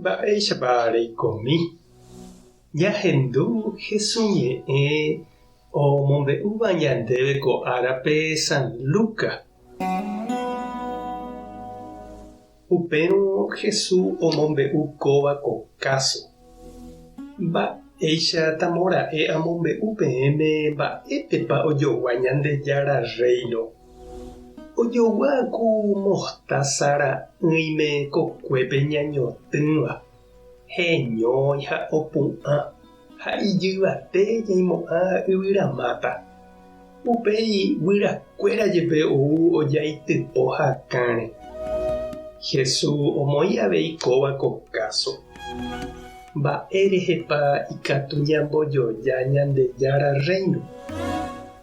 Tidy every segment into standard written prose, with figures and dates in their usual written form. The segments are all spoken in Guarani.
Mba'éichapa reikomi? Ñahendu Hesu ñe'ẽ omombe'úva ñandéve ko árape San Lucas. Upérõ Hesu omombe'u kóva ko káso. Mba'éicha tamora'e amombe'u peẽme mba'épepa ojogua Ñandejára Rréino. Ojogua ku mostaza ra'ỹime kokuépe ñañotỹva, heñói ha opu'ã ha ijyvate ñaimo'ã yvyramáta. Upéi guyrakuéra jepe ou ojaitypo hakãre. Jesús omoĩ avei kóva ko káso. Mba'e rehepa ikatu ñambojoja Ñandejára Rréino?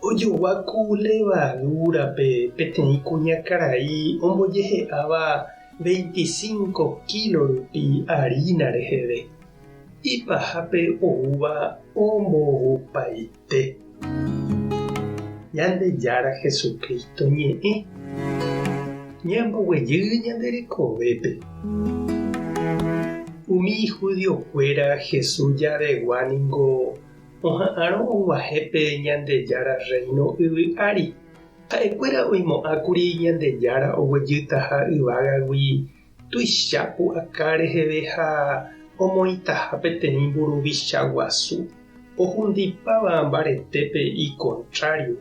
Ojogua ku levadúrape peteĩ kuñakarai ombojehe'áva veinticinco kílo rupi arína reheve, ipahápe oúva ombovupaite. Ñandejára Jesucristo ñe'ẽ ñamboguejy ñande rekovépe. Umi judiokuéra Jesús javegua ningo oha'arõ og̃uahẽ pe Ñandejára Rréino yvy ári. Ha'ekuéra oimo'ãkuri Ñandejára oguejytaha yvágagui tuicha pu'aka reheve ha omoĩtaha peteĩ mburuvicha guasu ohundipáva mbaretépe ikontrário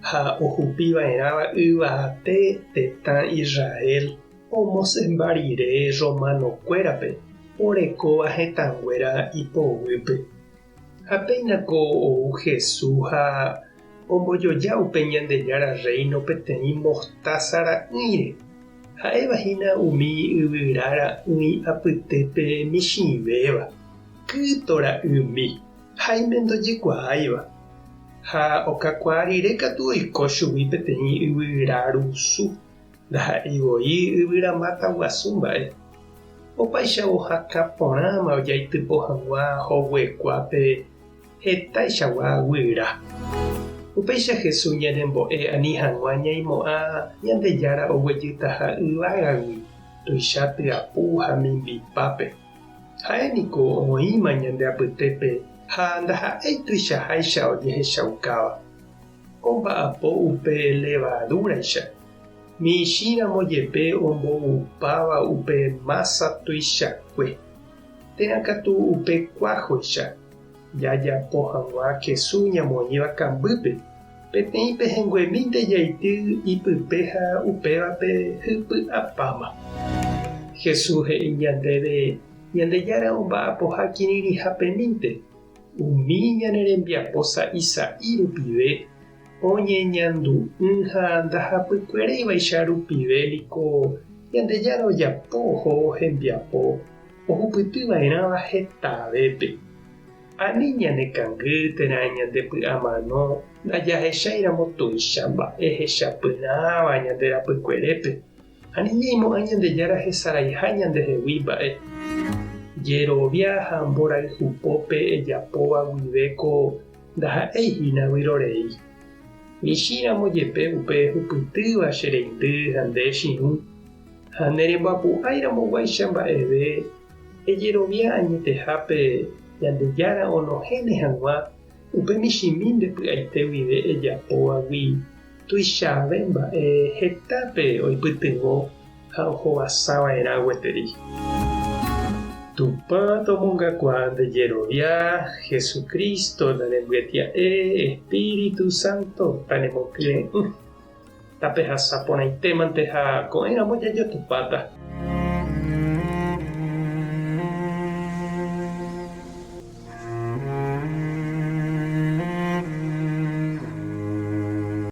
ha ohupi va'erãva yvate tetã Israel omosẽmba rire romanokuérape orekóva hetãnguéra ipoguýpe. Ha péina ko ou Jesús ha ombojoja upe Ñandejára Rréino peteĩ mostása ra'ỹire, ha'éva hína umi yvyra ra'ỹi apytépe michĩvéva, kýto ra'ymi, háime ndojekuaáiva. Ha okakuaa rire katu oiko chugui peteĩ yvyra rusu. Ndaha'éi voi yvyra máta guasu mba'e. Opáichavo hakã porãma ojaitypo hag̃ua hoguekuápe hetaichagua guyra. Upéicha Jesús ñanembo'e ani hag̃ua ñaimo'ã Ñandejára oguejytaha yvágagui tuicha tyapu ha mimbipápe. Ha'e niko oĩma ñande apytépe ha ndaha'éi tuichaháicha ojehechaukáva. Omba'apo upe levadúraicha, michĩramo jepe omboupáva upe mása tuichakue, térã katu upe kuájoicha, jajapo hag̃ua kesu ñamoĩva kambýpe, peteĩ pehẽnguemínte jaity ipype ha upévape hypy'apáma. Jesús he'i ñandéve Ñandejára omba'apoha kirirĩhapemínte, Umi ñane rembiapo sa'i sa'i rupive oñeñandu'ỹ ha ndahapykueréivaicha rupive niko Ñandejára ojapo ohóvo hembiapo ohupyty va'erãva hetavépe. Ani ñanekangy térã ñandepy'amano ndajahecháiramo tuicha mba'e hechapyrãva ñande rapykuerépe. Ani ñaimo'ã Ñandejára hesaraiha ñandehegui mba'e. Jerovia ha mborayhupópe ejapóva guive ko ndaha'éi hína vyrorei. Michĩramo jepe upe ehupytýva che reindy ha nde chirũ, ha neremboapu'áiramo guáicha mba'eve, ejerovia añetehápe Ñandejára onohẽne hag̃ua upe michĩmi nde py'aite guive ejapóvagui. Tuichave mba'e hetápe oipytyvõ ha ohovasa va'erã gueteri. Tupã tomongakuaa nde jerovia, Jesucristo tanembyetia'e, Espíritu Santo tanemokyre'ỹ. Tapehasa porãitémante ha ko'ẽramo jajotopáta.